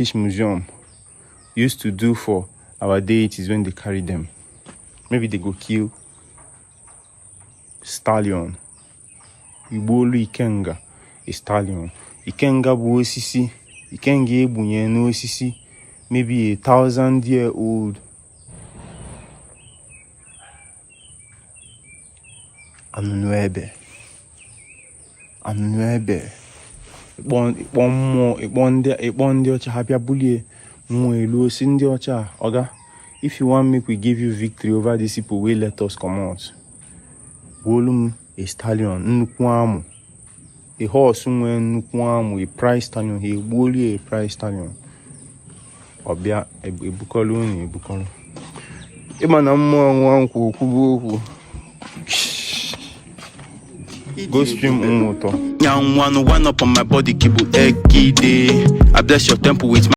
British Museum used to do for our deities when they carry them. Maybe they go kill stallion. Igbuolu ikenga, a stallion. Ikenga bụ osisi, ikenga egbunye n'osisi, maybe 1,000 year old anụnụ ebe. Anụnụ ebe. Ịkpọ mmụọ, ịkpọ ndị ọcha, ha bịa bulie mmụọ elu osi ndị ọcha. "Oga, if you wan make we give you victory over these people wey let us comot, gbuolu m a stallion, nnukwu amụ, a horse nwee nnukwu amụ, a prize stallion." Ha egbuolu ya a prize stallion. Ọ bịa ebukọrọ unu ebukọrọ. Ịma na mmụọ nwa nkwụ kwubu okwu. Go stream Nwụtọ. Nyan one one up on my body, kibu ekide. I bless your temple with my